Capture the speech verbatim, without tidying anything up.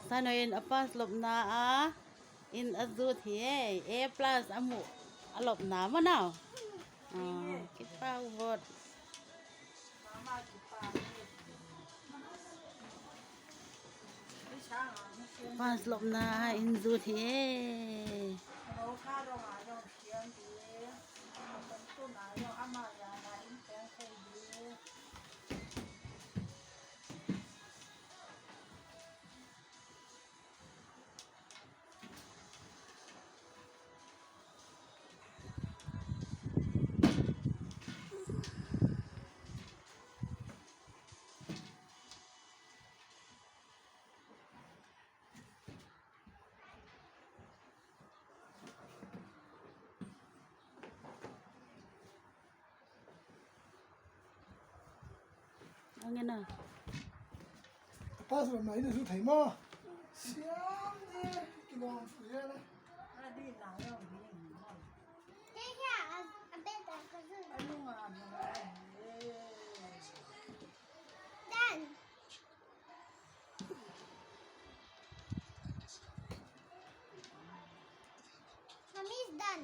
Sanoi in a pass lopna a inn a zut hi ei. A plus a muh a lopna maw nau. Ah, kipau vot. Pass lopna a inn zut hi ei. Ang ina. Pass lopna inn a zut thei maw? Siam ni, kilawm fu hian a. Done. Mommy's done.